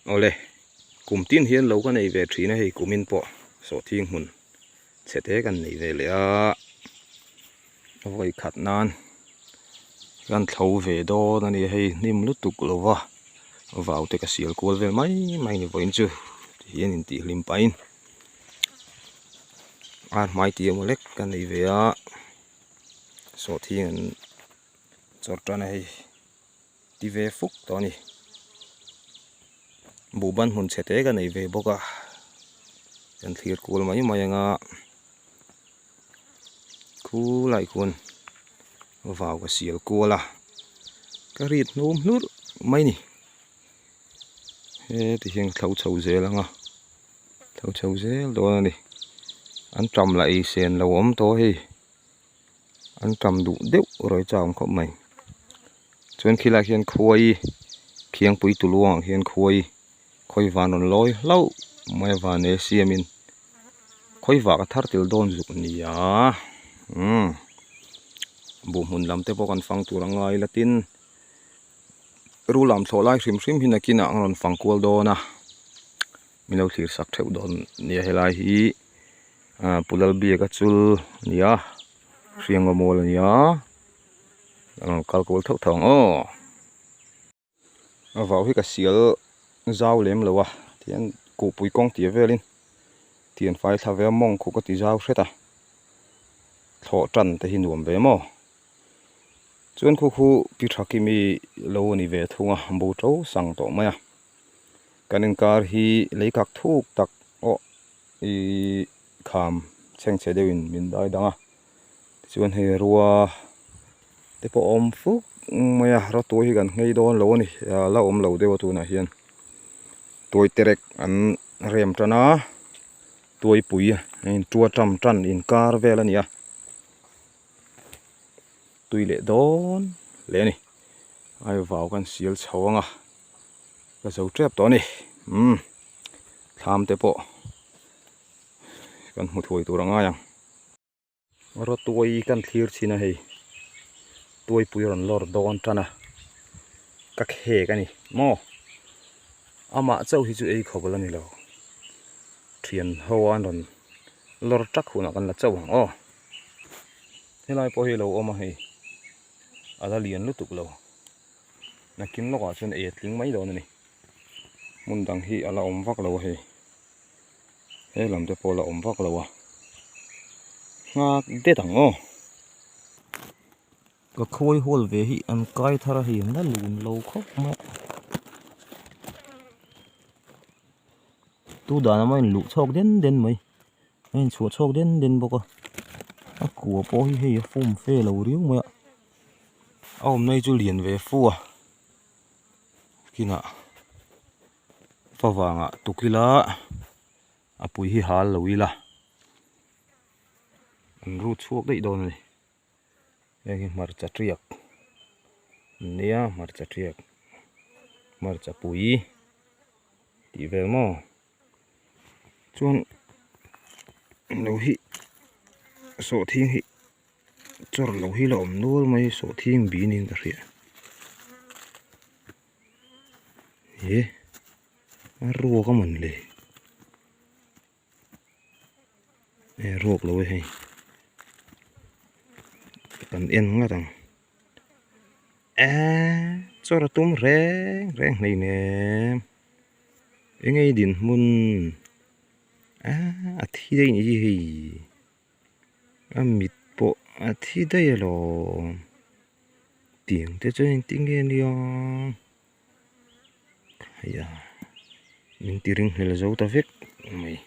Awle, kum tin hian lo ka nei ve thin a hei kumin pawh sawhthing hmun chhe te kan nei ve leh a, vawi khat nan kan thlo ve dawn a ni hei hnim lutuk lo va vau te ka sial kual vel mai mai ni vawiin chu tihian intihhlim pahin ar hmai tih emaw lek ka nei ve a sawhthing an chawrh tan a hei. Ti ve fuk tawh a ni. Buhban hmun chhe te ka nei ve bawk a, kan thlir kual mai mai ang a, khulai khuan vau ka sial kual a, ka rit hnum hnurh mai a ni. Heti hian ka thlo chho zel ang a, thlo chho zel dawn a ni. An ṭam lah ei sen lo awm tawh hei. An tam duh deuh rawih chau ang khawp mai chuan khilai ah khian khuai khiangpui tuluang ah khian khuai khawi van rawn lawi hlauh mai a van e siamin khawi vah ka thar tel dawn zuk nia umm buh hmun lam te pawh kan fang tur a ngai la tin rulam thlawh lai hrim hrim hi nakinah an rawn fang kual dawn a min lo thlir sak theuh dawn nia helai hi. Ah pu Lalbiaka chul a ni a hriangaw mawl a ni a a rawn kal kual theuh theuh ang aw a vau hi ka sial zau lem lo a tihian kuhpui kawng tih velin thian fai thla ve a mawng khuh ka ti zau hret a thlawh tan te hi nuam ve maw chuan khu khu pi Thakimi lo a ni ve thung a bo to sang tawh mai a kan inkar hi lei kak thuk tak aw. Ihh kham chhengchhe deuhin min dai dang a tichuan hei rua te pawh a awm fuk mai a rawtuai hi kan nghei dawn lo a ni a la awm lo deuh a tunah hian tuai terek an rem tan a tuaipui a intua tam tan inkar vel a ni a tui leh dawn hle a ni ai vau kan sial chho ang a ka zo tep tawh a ni umm thlam te pawh kan hmu thuai tur a ngai ang rawtuai kan thlir chhin a hei tuaipui rawn lawr dawn tan a ka khek a ni maw amah chauh hi chu ei khawp la ni lo thian ho an rawn lawr tak hunah kan la chauh ang aw helai pawh hi a lo awm a hei a la lian lutuk lo. Nakin lawkah chuan ei a tling mai dawn a ni. Hmun dang hi a la awm vak lo a hei. He lam te pawh a la awm vak lo a. Nghak det ang aw. Ka khawi hual ve hi an kai thar a hei an la lun lo khawp mai a. Tu dan a main luh chhawk den den mai. A inchhuah chhawk den den bawk a. A kua pawh hi hei a fum fe lo riau mai a. A awmna hi chu lian ve fu a kinah favangah tukila a pui hi hal lo ila an rut chhuak daih dawn a ni heng hi hmarcha tiak nia hmarcha tiak hmarcha pui tih vel maw. Chuan lo hi sawhthing hi chawr lo hi la awm nual mai sawhthing bi niin ka hria he a ruak a mawn le e ruak lo e hei kan en ngat ang eee chawr a tum reng reng hleinem. Eng nge i dinhmun ah a thi daih nih hi hei a mit pawh a thi daih alawm tiang te chuan engtin nge nia hei a min ti ring hlel zo ta vek mai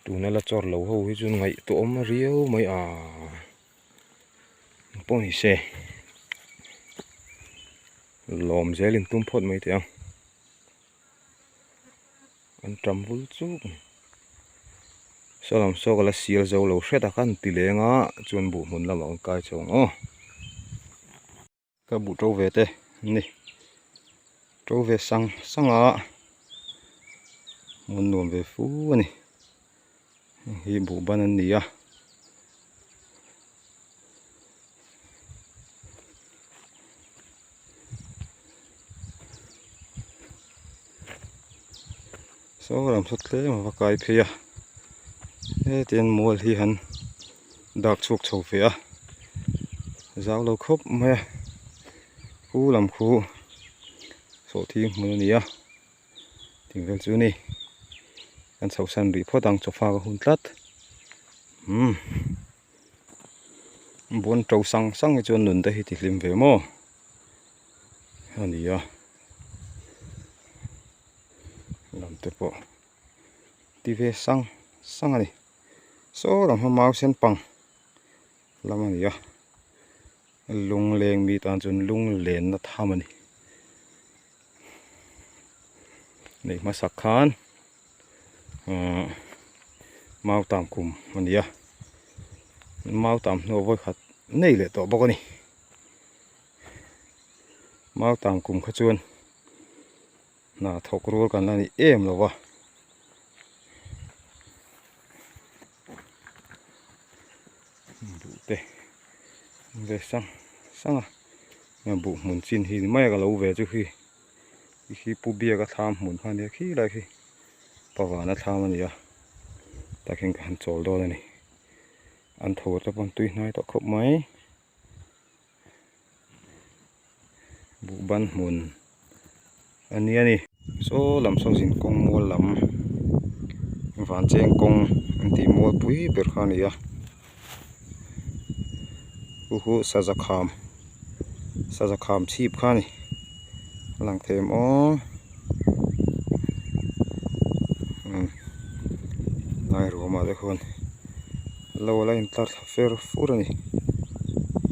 tuna la chawr lo ho hi chu ngaihtuah awm riau mai a pawh ni se lawm zel in tum phawt mai teh ang. An tam vul chuk a ni saw lam saw ka la sial zo lo hret a khan ti leng a chuan buh hmun lamah kan kai chho ang aw ka buh to ve te an ni to ve sang sang a hmun nuam ve fu a ni hei hi buh ban an ni a. Saw lam saw tlem a va kai phei a hetiang mual hi han dak chhuak chho ve a zau lo khawp mai a khu lam khu sawhthing hmun a ni a tih vel chu a ni kan chho san rih phawt ang chawfak a hun tlat umm bawn to sang sang hi chuan nun te hi ti hlim ve maw a ni a. Lam te pawh ti ve sang sang a ni saw lam hi mau sen pang lam a ni a lungleng mi tan chuan lunglenna tham a ni neih hmasak khan ahh mau tam kum a ni a mau tam hnuah vawikhat nei leh tawh bawk a ni. Mau tang kum kha chuan hna thawk rual kan la ni em lo va. Buh te ve sang sang a heng buh hmun chin hi ni mai a ka lo ve chu khi khi pu biaka thlam hmun kha a nia khi lai khi pavana thlam a ni a tah khian ka han chawl dawn a ni an tho te pawh an tui hnai tawh khawp mai. Buhban hmun a nia ni. Saw lam saw zin kawng mual lam van cheng kawng an tih mual pui ber kha a ni a chu chu saza kham saza kham chhip kha a ni a lang thei em aw umm lai ruamah te khuan lo la intlar thla fer fur a ni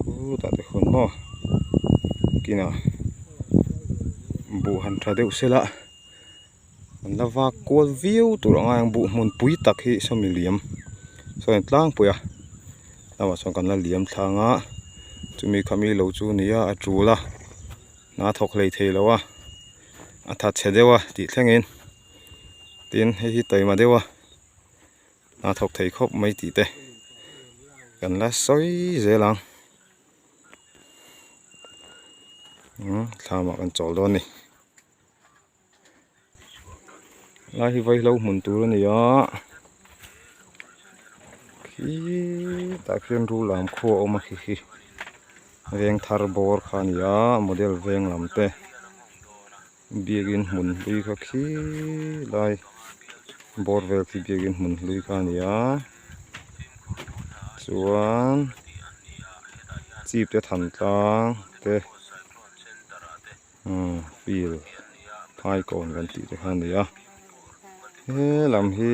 khutah te khuan maw kinah buh han tha deuh se la an la vak kual viau tur ang a eng buh hmun pui tak hi sawmi liam saw in tlangpui a lamah chuan kan la liam thlang a chumi khami lo chu a ni a a tul a hna thawk hlei thei lo a a thatchhe deuh a tih thlengin tin hei hi taima deuh a. A thawk thei khawp mai tih te kan la sawi zel ang umm thlamah kan chawl dawn a ni lai hi vaihlo hmun tur a ni a khitah khian rul lam khua a awm a khi khi veng thar bawr kha a ni a model veng lam te. Biakin hmun hlui kha khi lai bawr vel khi biakin hmun hlui kha a ni a chuan chip te than tlang te umm field phai kawn kan tih te kha a ni a he lam hi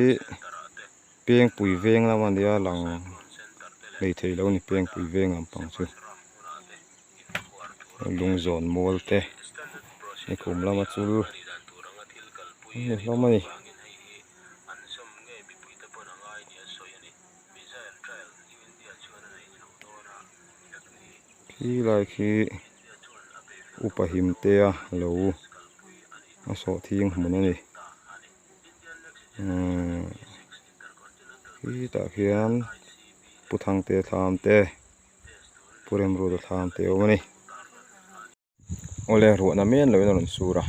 pengpui veng lam a nia lang hleithei lo a ni pengpui veng lampang chu. Lungzawn mual te nikum lama chul an ni hlawm a ni. Khi lai khi upa himtea lo a sawhthing hmun a ni. Umm khitah khian pu thangte thlam te. Pu Remruata thlam te a awm a ni. Awle ruahna men loin a rawn sur a,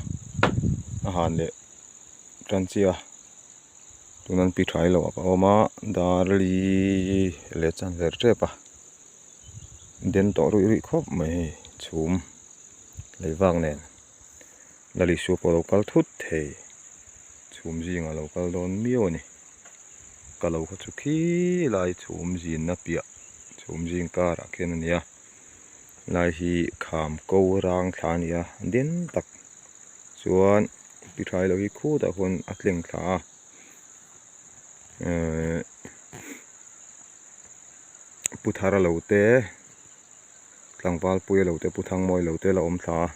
a han leh tan chiah a, tuna an pi tha hi lo a awm a, dar li leh chan ver tep a, den tawh ruih ruih khawp mai hei chhum lei vak nen Lalisua pawh a lo kal thut thei chhum zingah a lo kal dawn miau a ni. Ka lo kha chu khi lai chhum zinna piah chhum zing karah khian a ni a lai hi kham ko rang thla a ni a den tak chuan pi tha lo hi khutah khuan a tleng thla a ehh pu thar a lo te tlangval pui a lo te pu thangmawi lo te la awm thla a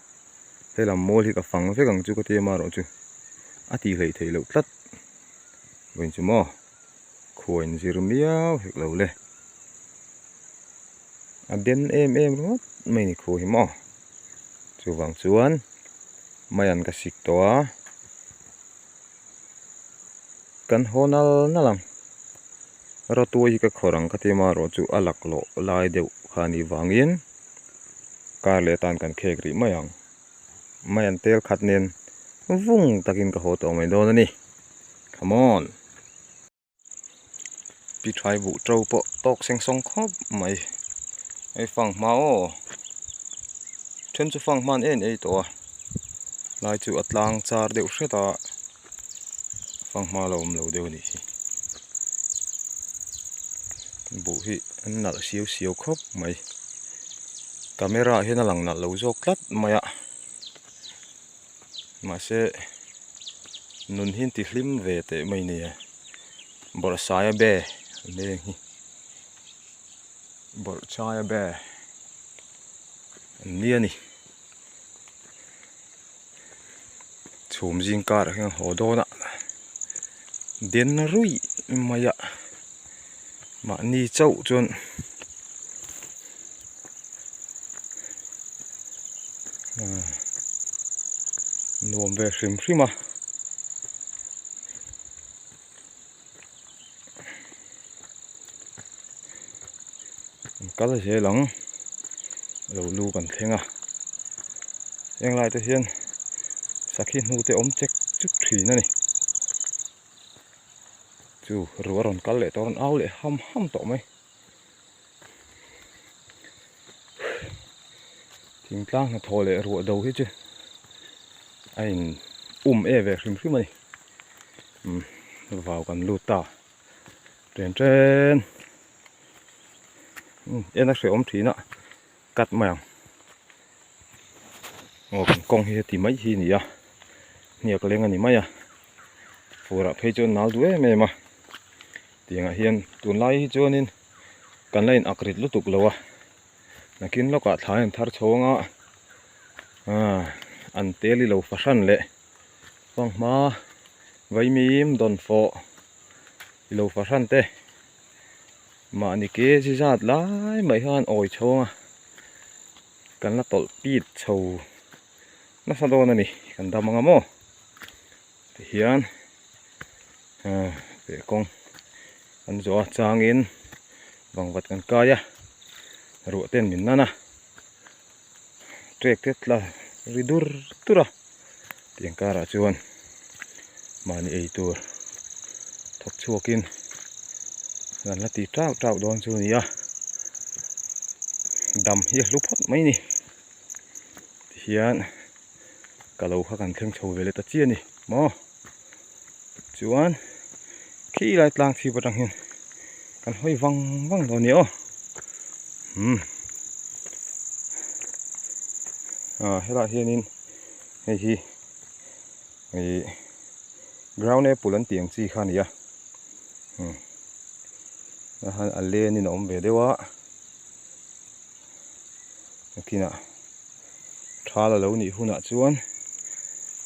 helam mawl hi ka fang vek ang chu ka ti amaherawh chu a tih hleih theih loh tlat. Vawiin chu maw khua in zir miau hek lo le a den em em ringawt mai ni khua hi maw chuvang chuan maian ka sik tawh a kan haw nal nal ang rawtuai hi ka khawrh ang ka ti amaherawh chu a laklawh lai deuh kha a nih vangin kar leh atan kan khek rih mai ang maian tel khat nen vung takin ka haw tawh mai dawn a ni. Come on! Pi Thai buh to pawh tawk seng sawng khawp mai. Hei fanghma aw. Then chu fanghma an en ei tawh a. Lai chu a tlang char deuh hret a. Fanghma la awm lo deuh a nih hi. Buh hi an nalh siau siau khawp mai. Camera ah hian a lang nalh lo zawk tlat mai a. Mahse nun hi an ti hlim ve teh mai nia. Bawrhsaia be an leng hi. Bawrhchaia be an nia ni. Chhum zing karah hian haw dawn a den ruih mai a mahni chauh chuan nuam ve hrim hrim a. An kal zel ang lo lu kan thleng a heng lai te hian sakhi hnu te awm chek chuk thin a ni chu ruah a rawn kal leh tawh a rawn au leh ham ham tawh mai thingtlang hnathawh leh ruah do hi chu a in um e ve hrim hrim a ni umm vau kan lut ta chen chen. En a hrehawm thin a cut mai ang aw kan kawng hi heti mai hi a ni a hniak leng a ni mai a fur ah phei chuan nal duh em em a tiangah hian tunlai hi chuanin kan la in ak rit lutuk lo a nakin lawkah thlai an thar chho anga ah an tel i lo fahran leh fanghma vaimim dawnfawh i lo fahran te. Mahni ke chi zat lai mai hian awi chhawng a, kan la tawlh pit chho nasa dawn a ni, kan dam anga maw tihian peh kawng kan zawh a changin vangvat kan kai a ruah ten min nan a trek te tla ri dur dur a tiang karah chuan mahni ei tur thawk chhuakin kan la ti tau tau dawn chu a ni a dam hi a hlu phawt mai a ni tihian ka lo kha kan thleng chho ve leh ta chiah a ni maw chuan khi lai tlang chhip atang hian kan hawi vang vang dawn a ni aw umm ah helaiah hianin hei hi ih ground apple an tih ang chi kha a ni a umm tah hian a len in a awm ve deuh a nakinah thal a lo nih hunah chuan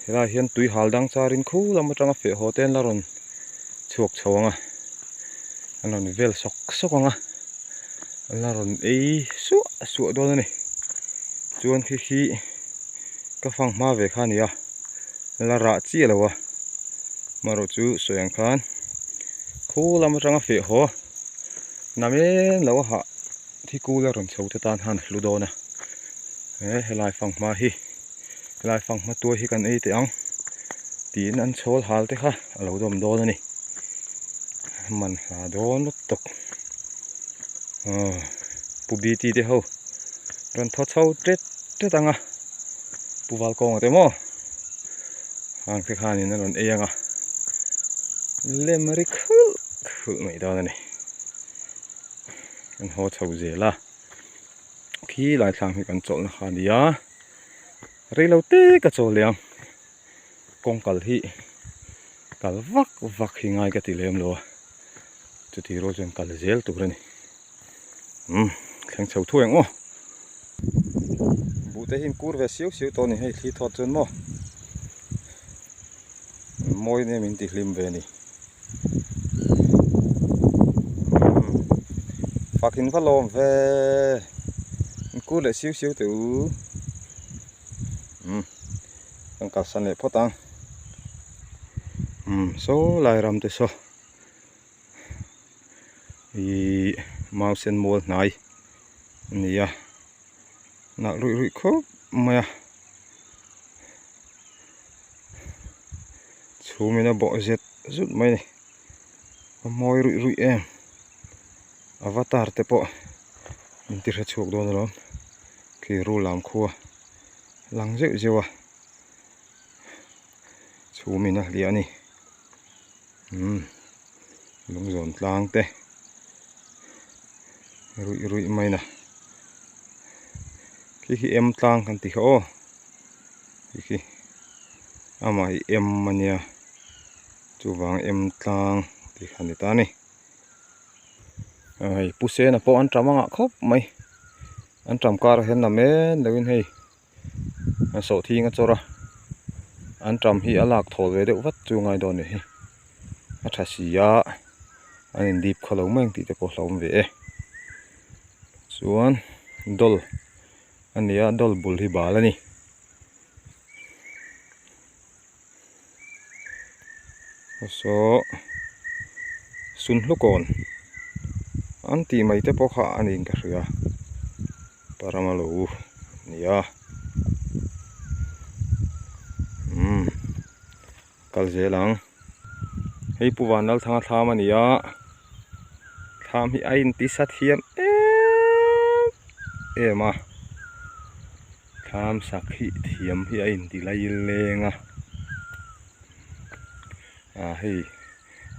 helaiah hian tui hal dang charin khu lam atanga feh haw te an la rawn chhuak chho ang a an rawn vel sawk sawk ang a an la rawn ei suah suah dawn a ni chuan khi khi ka fang hma ve kha a ni a la rah chiah lo a marawh chu sawi ang khan khu lam atanga feh haw namen lo a hah. Thikul a rawn chho te tan han hlu dawn a he helai fanghma hi helai fanghma tuai hi kan ei teh ang tiin an chhawl hal te kha a lo dawm dawn a ni man hla dawn lutuk aw pu bt te ho rawn thaw chho tet tet ang a pu valkawnga te maw hang te khanin an rawn ei ang a lem ri khulh khulh mai dawn a ni. Kan haw chho zel a khi lai thlang hi kan chawlhna kha a ni a reilo te ka chawl leh ang kawng kal hi kal vak vak hi ngai ka ti lem lo a chuti rual chuan kal zel tur a ni umm thleng chho thuai ang aw buh te hi in kur ve siau siau tawh a ni hei thli thawt chuan maw mawi nge min ti hlim ve a ni. Fak in va lawm ve in kur leh siu siu teh u umm kan kalsan leh phawt ang umm saw lai ram te saw ihh mau sen mual hnai a ni a nalh ruih ruih khawp mai a. Chhum in a bawh zet zut mai a ni a mawi ruih ruih em avatar te pawh min ti hre chhuak dawn alawm khi rul lam khua lang zeuh zeuh a chhum in a hliah a ni umm lungzawn tlang te ruih ruih mai na khi khi em tlang kan ti kha aw khi khi amah hi em ania chuvang em tlang tih kha a ni ta a ni hei pu sena pawh an tam angah khawp mai an tam karah hian namen deuhin hei an sawhthing a chawr a an tam hi a lak thawl ve deuh vat chu ngai dawn nih hi a tha si a an in dip khaw lo mai ang tih te pawh a hlauhawm ve e chuan dawl a ni a dawl bul hi bal a ni. Saw Sunhlukawn an tih mai te pawh kha a niin ka hria parama lo nia umm kal zel ang hei Pu Vanlalthanga thlam a ni a thlam hi a intisa thiam em em a. Thlam sak hi thiam hi a inti lai leng a ah hei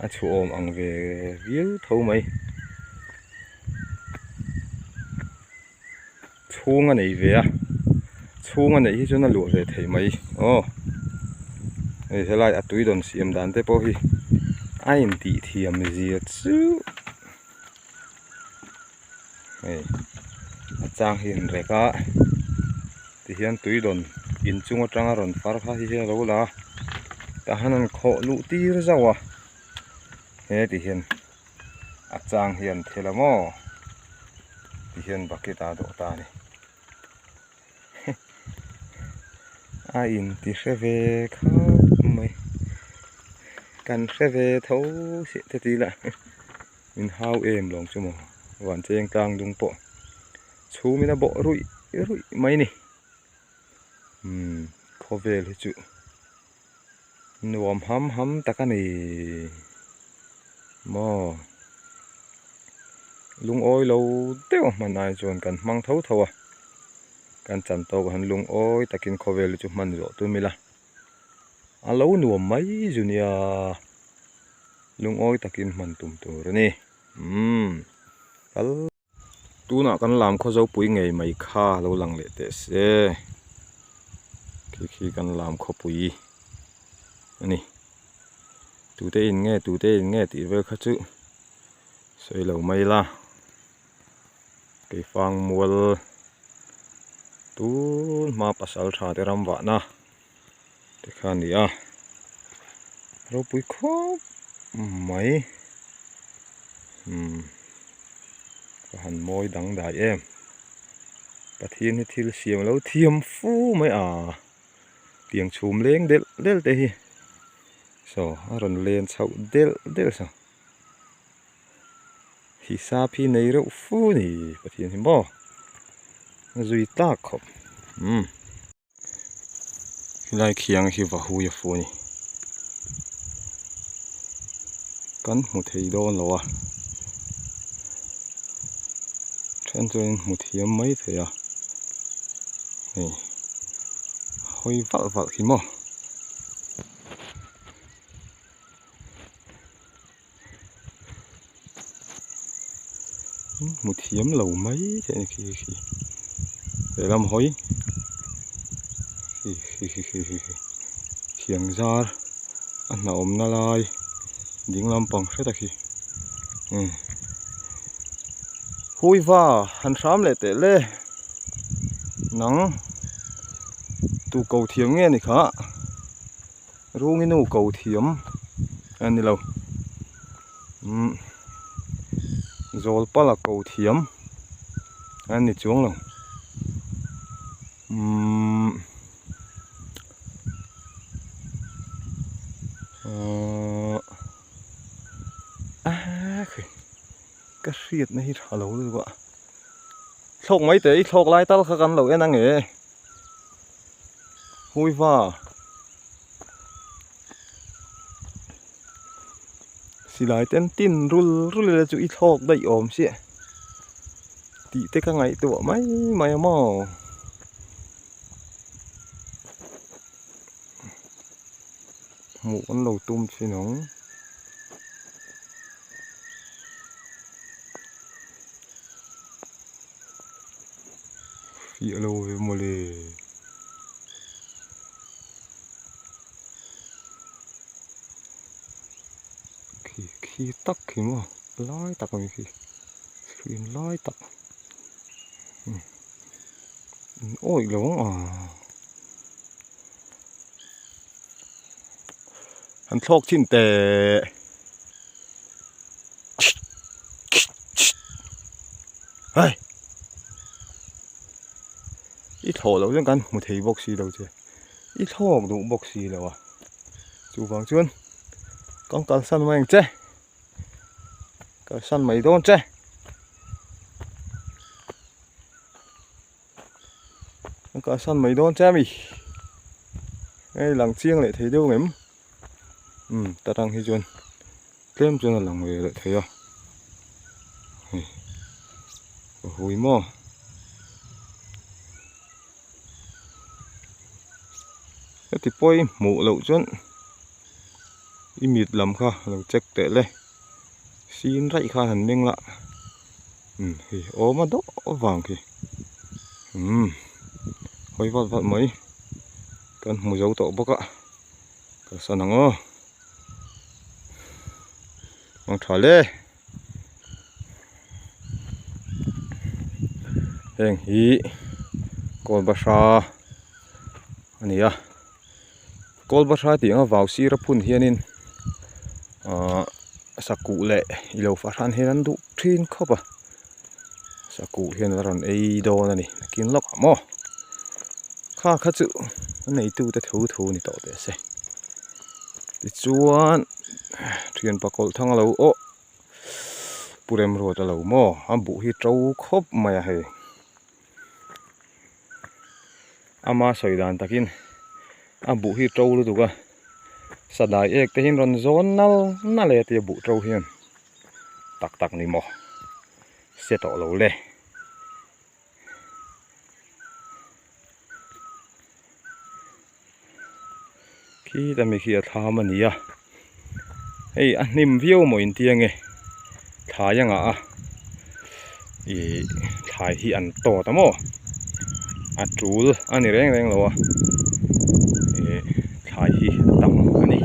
a chhuah awm ang ve viau tho mai chhung a nei ve a chhung a neih hi chuan a luah ve thei mai aw hei helai a tui dawn siam dan te pawh hi a intih thiam zia chu. Hei a chang hi an rek a tihian tui rawn inchung atanga rawn far kha hi a lo la a tah hian an khawh luh tir zauh a he tihian a chang hi an thel a maw tihian bucket ah a dawh ta a ni a inti hre ve khawp mai kan hre ve tho si te ti ila. Min hau em lawng chu maw van cheng tlang dung pawh chhum in a bawh ruih ruih mai ni umm khawvel hi chu nuam ham ham tak a ni maw lungawi lo deuh a hman ai chuan kan hmang tho tho a kan chan tawk ah hian lungawi takin khawvel hi chu hman zawh tum ila. A lo nuam mai zu nia lungawi takin hman tum tur a ni umm kal tunah kan lam khaw zopui ngei mai kha lo lang leh teh se khi khi kan lam khawpui a ni tute in nge tute in nge tih vel kha chu sawi lo mai la. Keifang mual tun hma pasal tha te ram vahna te kha a ni a ropui khawp mai umm ka han mawi dang dai em Pathian hi thil siam alo thiam fu mai a tiang chhum leng delh delh te hi saw a rawn len chhoh delh delh saw. Hisap hi nei reuh fu a ni Pathian hi maw a zui tak khawp umm helai khiang hi va hui a fu a ni kan hmu thei dawn lo a then chuan in hmu thiam mai thei a hei hawi valh valh khi maw. Hmu thiam lo mai te a ni khi khi lehlam hawi khi khi khi khi khi thiang zar a hna awmna lai ding lampang hret a khi umm huiva han hram leh teh le nang tu ko thiam nge ni kha. Rungi nu ko thiam a ni lo umm zawl pala ko thiam a ni chuang lo umm ahh ah khi ka hriatna hi tha lo lutuk a thlawk mai teh i thlawk lai tal kha kan lo en ange. Huiva. Silai ten tin rul rul ila chu i thlawk daih awm chiah tih te ka ngaihtuah mai mai a maw. Hmuh an lo tum thin ang. Fiah lo ve mawle. Khi khi tak khi maw lai tak a ni khi screen lai tak in awih lo ang a an thlawk thin teh. Hei i thlawh loh chuan kan hmu thei bawk si lo che i thlawk duh bawk si lo a chuvang chuan kan kalsan mai ang che kalsan mai dawn che. Kan kalsan mai dawn che ami hei lang chiang leh thei deuh ang em umm ta tang hi chuan tlem chuan a lang ve leh thei a hei ka hui maw heti pawh i hmuh loh chuan i mit lam kha lo check teh le sin raih khan han meng lah. Umm hei awm a dawh vang khi umm hawi vat vat mai kan hmu zo tawh bawk a kalsan ang aw ang tha le heng hi kawl bahra a ni a kawl bahra tih anga vau sir a phun hianin ahh sakuh leh ilo fahran hian an duh thin khawp a sakuh hian a rawn ei dawn a ni nakin lawk ah maw kha kha chu a neitu te thu thu ni tawh teh se tichuan thian pakawlh thang alo aw pu remruat alo maw a buh hi to khawp mai a hei. Ama sawi dan takin a buh hi to lutuk a sadai ek te hian rawn zawn nal nal e tia buh to hian tak tak ni maw se tawh lo le. Khita mi khi a thlam a ni a hei a hnim viau maw inti ange thlai a ngah a ih thlai hi an tawt a maw a tul a ni reng reng lo a ih thlai hi a tam a ni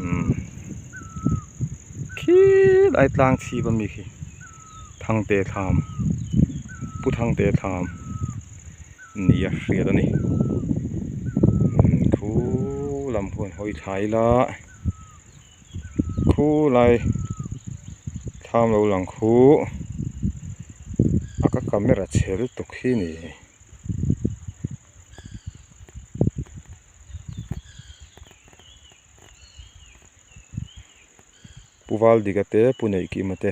umm khilai tlang chhip ami khi Thangte thlam Pu Thangte thlam. Ni a hriat a ni. Khu lam huan hawi thla ila khu lai thlam lo lang khu a ka camera chhe lutuk hi ni. Pu Valdika te Pu Neihkima te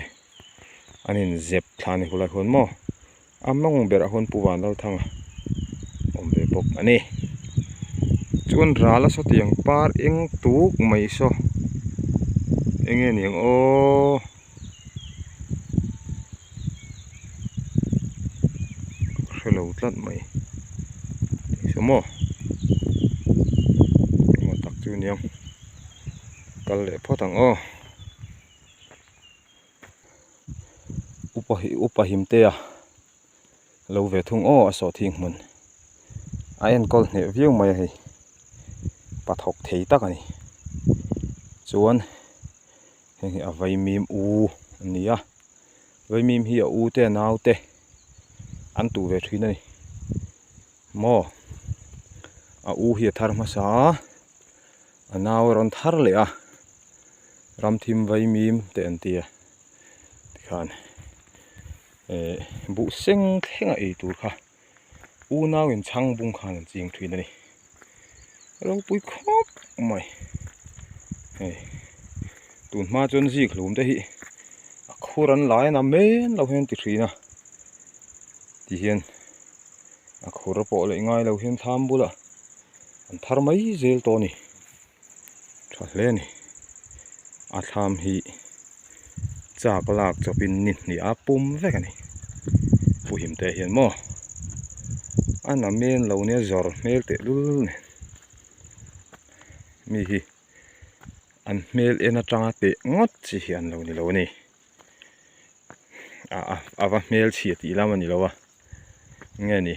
an inzep thla a ni khulai khuan maw. A mawng berah huan Pu Vanlalthanga awm ve bawk a ni. Chuan ral a sawtiang par eng tuk mai saw eng nge niang aw ka hre lo tlat mai saw maw engemaw tak chu niang kal leh phawt ang aw. Upa hi upa him te a lo ve thung aw a sawhthing hmun a enkawl hneh viau mai a hei pathawk thei tak a ni chuan heng hi a vaimim u a ni a vaimim hi a u te a nau te an tuh ve thin a ni maw a u hi a thar hmasa a a nau a rawn thar leh a. Ramthim vaimim te an ti a tikhan eh buh seng thleng a ei tur kha unau in chhang bung khan an ching thin a ni ropui khawp mai hei tun hma chuan zik hlum te hi a khur an lai a men lo hian ti thin a ti hian a khur pawh leh ngai lo hian thlam bulah an thar mai zel tawh a ni. Tha hle a ni. A thlam hi chak lak chawpin ni hnih a pum vek a ni. Pu Himte hian maw a na men lo nia zawr hmel teh lul nen mi hi an hmel en atanga teh ngawt chi hi an lo ni lo a ni. A va hmel chhia tih lam a ni lo a nge ni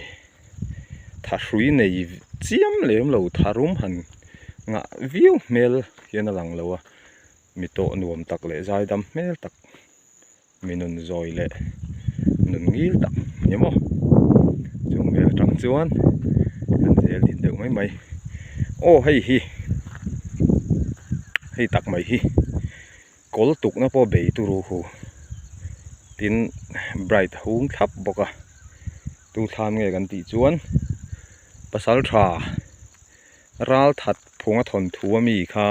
thahrui nei chiam lem lo tharum han ngah viau hmel hian a lang lo a mi tawh nuam tak leh zaidam hmel tak mi nun zawi leh nun ngil tak ni maw chung vel atang chuan kan zel din deuh mai mai aw hei hi hei tak mai hi. Kawl tukna pawh bei turu hu tin bright hung thlap bawk a tu thlam nge kan tih chuan pasal tha ral that phung a thawnthu ami kha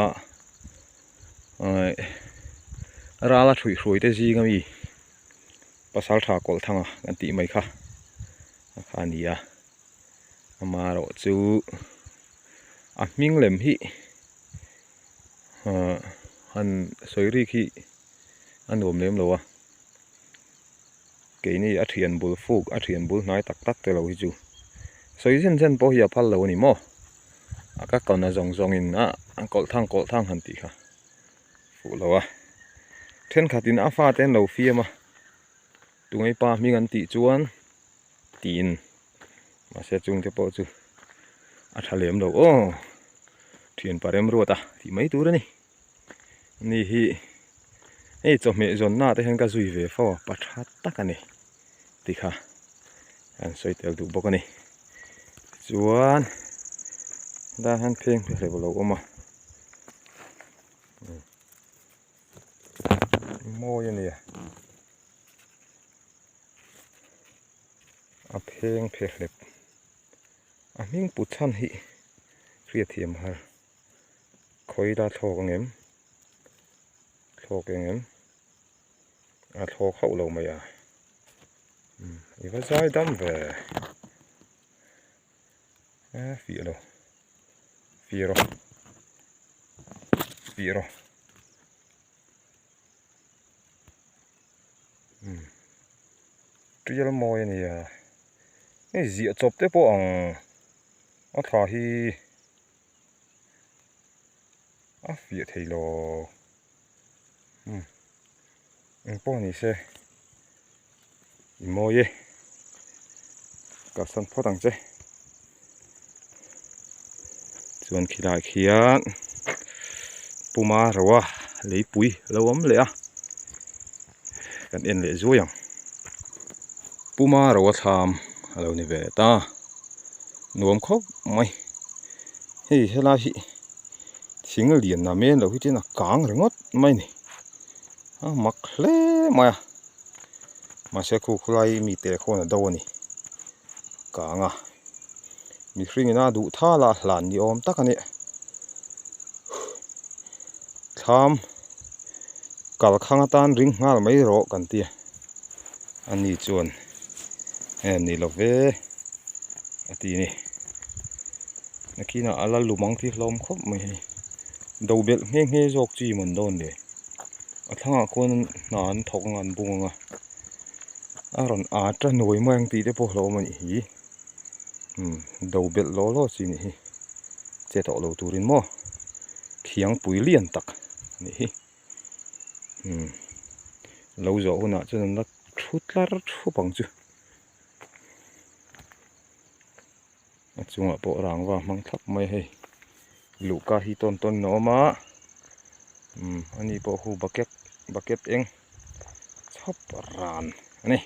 ral a hruih hruai te zing ami pasal tha kawlh thanga kan tih mai kha a kha a ni a amaherawh chu a hming lem hi. Ahh han sawi rik hi a nuam lem lo a keini a thian bul fuk a thian bul hnai tak tak te lo hi chu sawi zen zen pawh hi a phal lo a ni maw a ka kawn a zawng zawng in a kawlh thang kawlh thang han tih kha fuh lo a thenkhat in a fate an lo fiam a tunge pa hming an tih chuan tiin mahse chungte pawh chu a tha lem lo aw thian pa remruat a tih mai tur a ni ni hi hei chawhmeh zawnna te hian ka zui ve fo a pa tha tak a ni tih kha an sawi tel duh bawk a ni chuan hetah hian pheng hleuh alo awm a mawi a ni a. A pheng phe hlep a hming put chhan hi hriatthiam har khawi la thlawk ang em thlawk eng em a thlawk hauh lo mai a i va zai dam ve a fiah lo fiah rawh fiah rawh. Tial mawi a nia hei ziah chawp te pawh ang a thla hi a fiah thei lo eng pawh ni se i mawi e kalsan phawt ang che chuan khilai khian puma ro a leipui a lo awm leh a kan en leh zuai ang puma ro a thlam a lo ni ve ta nuam khawp mai hei helai hi thing lian a men loh hi chuan a kang ringawt mai a ni a mak hle mai a mahse khu khulai mite khawn a do a ni kang a mihring ina duh thal a hlan ni awm tak a ni thlam kalkhang atan ring nghal mai rawh kan ti a ani chuan e ni lo ve a ti a ni nakinah a la lum ang tih hlawm khawp mai hei do belh nghe nghe zawk chi mawn dawn le a thlangah khuan hna an thawk ang a an bung ang a. A rawn at a nuai mai ang tih te pawh hlauhawm a nih hi umm do belh law law chi nih hi che tawh lo turin maw thiangpui lian tak a nih hi umm lo zawh hunah chuan an la thu tlar thup ang chu a chungah pawh rangva hmang thlap mai a hei luhka hi tawn tawn in a awm a umm ani pawh hu bucket bucket eng chhawp ran a ni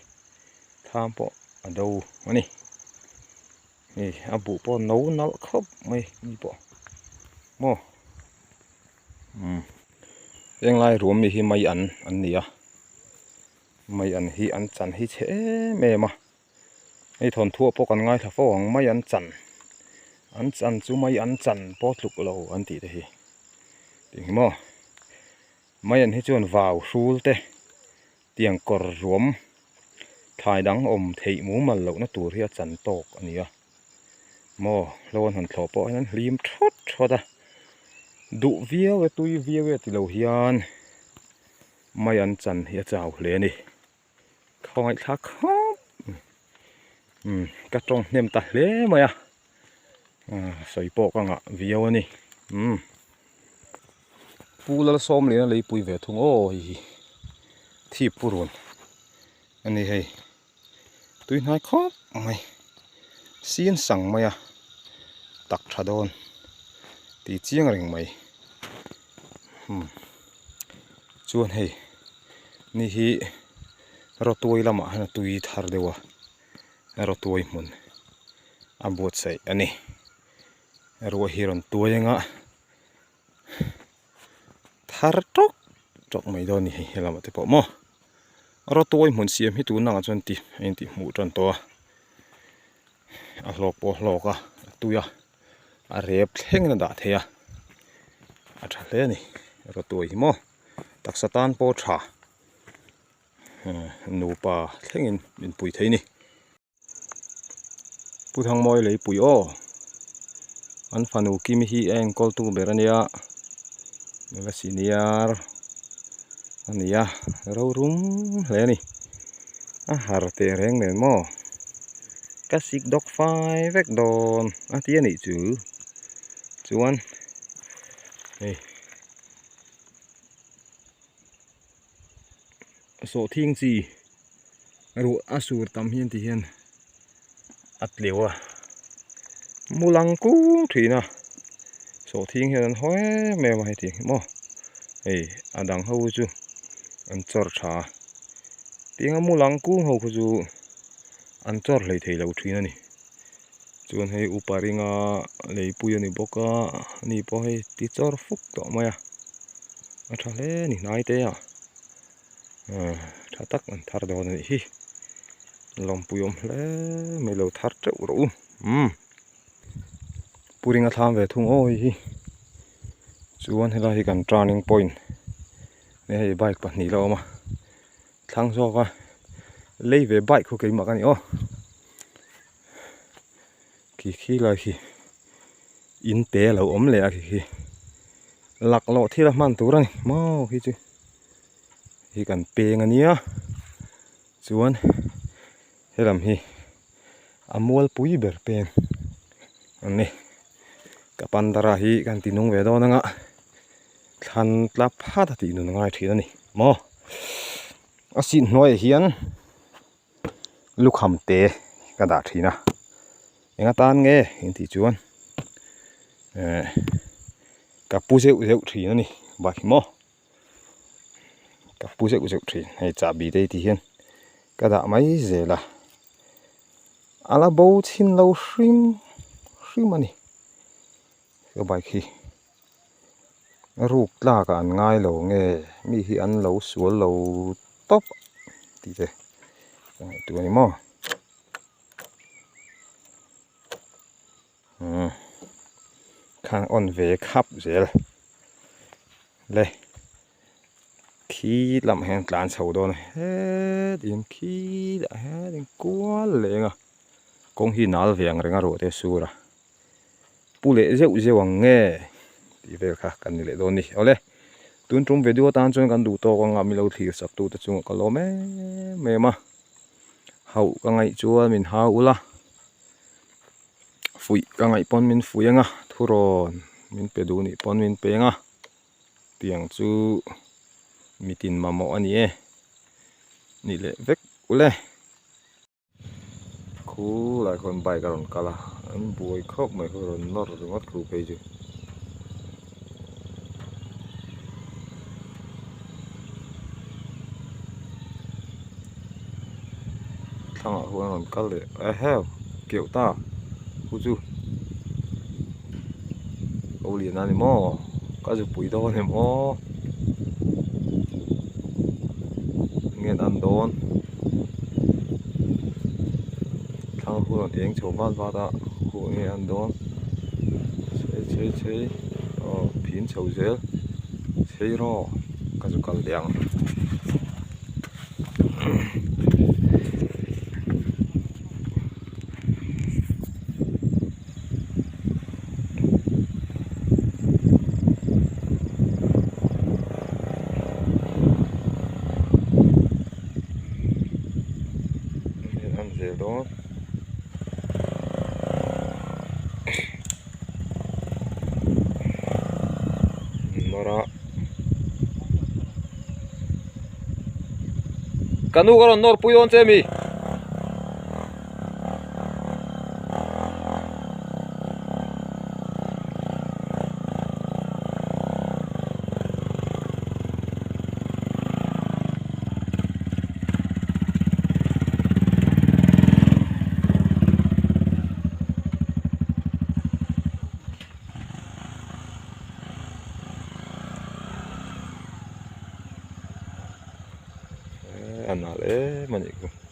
thlam pawh a do a ni hei a buh pawh no nalh khawp mai ni pawh maw umm henglai ruam mi hi mai an an ni a mai an hi an chan hi chhe em em a. Hei thawnthuah pawh kan ngaithla fo ang mai an chan an chan chu mai an chan pawh tluk lo an tih te hi tih hi maw mai an hi chuan vau hrul te tiang kawr ruam thlai dang awm theih mumal lohna tur hi a chan tawk a ni a maw hlo an han thlawh pawh hian an hlim thawt thawt a duh viau e tui viau e ti lo hian. Mai an chan hi a chau hle a ni. Khawngaihthlak khawp umm ka tawng hnem ta hle mai a sawi pawh ka ngah viau a ni umm Pu Lalsawmliana leipui ve thung aw hei hi thip purun a ni hei tui hnai khawp mai sin sang mai a tak tha dawn tih chiang reng mai umm chuan hei ni hi rawtuai lamah hian a tui thar deuh a rawtuai hmun a buatsaih a ni ruah hi rawn tuai anga thar tawk tawk mai dawn a ni hei helamah te pawh maw rawtuai hmun siam hi tun angah chuan ti a intih hmuh tan tawh a a hlawk pawh a hlawk a a tui a. a rep thlengin a dah thei a a tha hle a ni rawtuai hi maw taksa tan pawh tha nupa thlengin min pui thei a ni. Pu Thangmawi leipui aw an fanu Kimi hi a enkawl tu ber a nia nula senior a ni a rorum hle a ni a har teh reng nen maw. Ka sik dawk fai vek dawn a ti a nih chu chuan hei sawhthing chi ruah a sur tam hian ti hian a tleu a mu lang kung thin a sawhthing hian an haw em em a heti maw hei a dang ho chu an chawr tha a tianga mu lang kung ho kha chu. An chawr hlei thei lo thin a ni chuan hei upa ringa leipui a ni bawk a ani pawh hei ti chawr fuk tawh mai a a tha hle a ni hnai te ah tha tak an thar dawn a nih hi lawmpui awm hle mai lo thar teuh rawh u umm pu ringa thlam ve thung aw hei hi chuan helai hi kan turning point hei bike pahnih la awm a. Thlang zawk a lei ve bike khu keimah ka ni aw khi khi lai khi in te a lo awm leh a khi khi laklawh thil a hman tur a ni maw khi chu hi kan peng a nia chuan helam hi a mualpui ber peng a ni ka pandara hi kan ti nung ve dawn anga thlan tla phat a tih nun a ngai thin a ni maw a seat hnuaiah hian lukham te ka dah thin a eng atan nge intih chuan eh ka pu zeuh zeuh thin a ni bike hi maw ka pu zeuh zeuh thin hei chahbi te hi ti hian ka dah mai zel a a la bo chhin lo hrim hrim a ni he bike hi. Ruk tlak ah an ngai lo nge mi hi an lo sual lo tawp tih te ka ngaihtuah a ni maw umm khan on ve khap zel le khi lamah hian tlan chho dawn a hetin khi lah hian kual leng a kawng hi nal ve ang reng a ruah te a sur a. Pu leh zeuh zeuh ang nge tih vel kha kan ni leh dawn ni. Awle, tun tum video atan chuan kan duh tawk anga milo thlir sak tute chungah ka lawm em em a. Hauh ka ngaih chuan min hau ula, fuih ka ngaih pawn min fuih anga, thurawn min pe duh nih pawn min pe anga, tiang chu mitin mamawh a ni e. Ni leh vek ule. Khulai khawn bike a rawn kal a an buai khawp mai khaw rawn nawr ringawt thu phei chu. Thlangah huan a rawn kal leh eheu keuh ta khu chu ko lian a ni maw ka zupui dawn em aw nge an dawn. Thlang hun rawn eng chho vat vat a huh nge an dawn chhe chhe chhe aw phin chho zel chhe rawh ka zu kal leh ang. dawn. Nawr a. Ka nu ka rawn nawr pui dawn che mi. A nal em a nih chu.